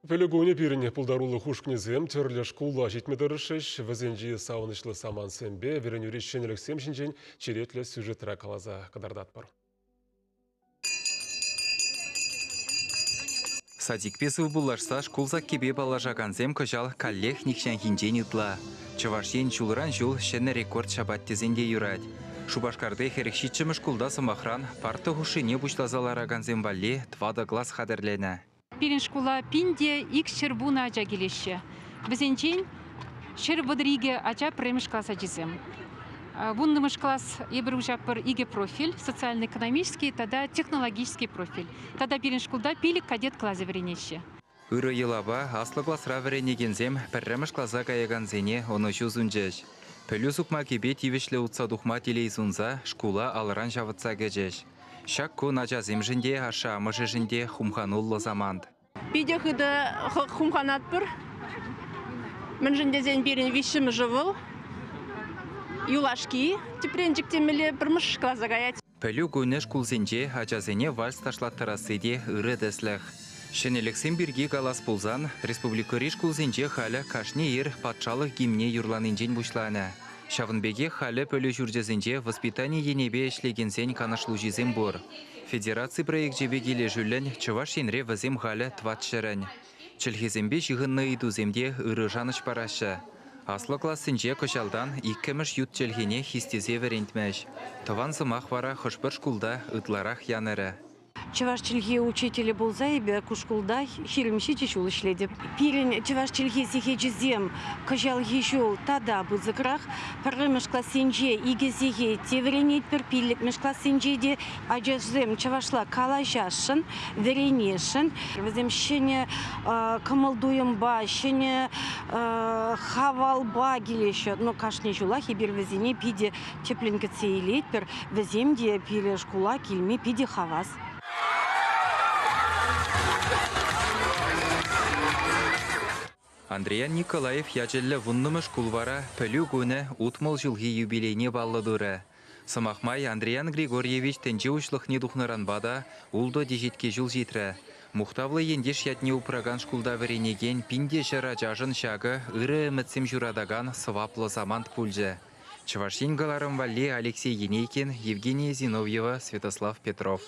Пӗлӳ кунӗ пирӗн пултарулӑх ушкӑнӗсем тӗрлӗ шкула ҫитме тӑрӑшрӗҫ. Вӗсенчи савӑнӑҫлӑ самантсемпе вӗренӳри ҫӗнӗлӗхсем ҫинчен черетлӗ сюжетра каласа кӑтартатпӑр. Садикпе сывпуллашса шкул саккипе паллашакансем кӑҫал каллех нихҫанхинчен ытла. Чӑваш Ен ҫулран-ҫул ҫӗнӗ рекорд ҫапать тесен те юрать. Шупашкарти 47-мӗш шкулта, сӑмахран, парта хушшине пуҫласа ларакансем валли тӑватӑ класс хатӗрленӗ. Пирӗн шкула пин те 210 ача килеҫҫӗ. Вӗсенчен 132 ача пӗрремӗш класс ачисем. Вуннӑмӗш класс эпир уҫатпӑр икӗ профиль, социально-экономический тата технологический профиль. Тата пирӗн шкулта пилӗк кадет класӗ вӗренеҫҫӗ. Ырӑ йӑлапа аслӑ класра вӗренекенсем пӗрремӗш класа каякансене ӑнӑҫу сунчӗҫ. Пӗлӳ сукмакӗпе тивӗҫлӗ утса тухма телей сунса шкула алран ҫавӑтса кӗчӗҫ. Ҫак кун ачасемшӗн те, ашшӗ-амӑшӗшӗн те хумхануллӑ самант. Питӗ хытӑ хумханатпӑр. Мӗншӗн тесен пирӗн виҫҫӗмӗшӗ вӑл. Юлашки тӗпренчӗк темелле пӗрмӗш класа каять. Пӗлӳ кунӗ шкулсенче ачасене вальс ташлаттарасси те ырӑ тӗслӗх. Ҫӗнӗлӗхсем пирки калас пулсан, республикӑри шкулсенче халӗ кашни ир патшалӑх гимнне юрланинчен пуҫланӗ. Ҫавӑн пекех халӗ пӗлӳ ҫурчӗсенче воспитани енӗпе ӗҫлекенсен канашлуҫисем пур. Федераци проекчӗпе килӗшӳллӗн Чӑваш Енре вӗсем халӗ тӑватҫӗрӗн. Чӗлхесемпе ҫыхӑннӑ ыйтусем те ырӑ шанӑҫ параҫҫӗ. Аслӑ классенче кӑҫалтан иккӗмӗш ют чӗлхене хистесе вӗрентмӗҫ. Тӑван сӑмах вара хӑш-пӗр шкулта ытларах янӑрӗ. Чӑваш чӗлхи учителӗ пулса эпӗ ку шкулта 27 ҫул ӗҫлетӗп. Пирӗн чӑваш чӗлхи сехечӗсем кӑҫалхи ҫул тата пысӑкрах. Пӗрремӗш классенче икӗ сехет те вӗренетпӗр, пиллӗкмӗш классенче те ачасем чӑвашла калаҫасшӑн, вӗренесшӗн. Вӗсем ҫӗнӗ кӑмӑл-туйӑмпа, ҫӗнӗ хавалпа килеҫҫӗ. Но кашни ҫулах эпир вӗсене питӗ тӗплӗн кӗтсе илетпӗр. Вӗсем те пире шкула килме питӗ хавас. Андриян Николаев ячӗллӗ вуннӑмӗш шкул вара Пӗлӳ кунӗ 60 ҫулхи юбилейне паллӑ турӗ. Сӑмах май, Андриян Григорьевич тӗнче уҫлӑхне тухнӑранпа та ултӑ теҫетке ҫул ҫитрӗ. Мухтавлӑ ентеш ятне упракан шкулта вӗренекен пин те ҫӗр ачашӑн ҫакӑ ырӑ ӗмӗтсем ҫуратакан сӑваплӑ самант пулчӗ. Чӑваш Ен кӑларӑм валли Алексей Енейкин, Евгения Зиновьева, Святослав Петров.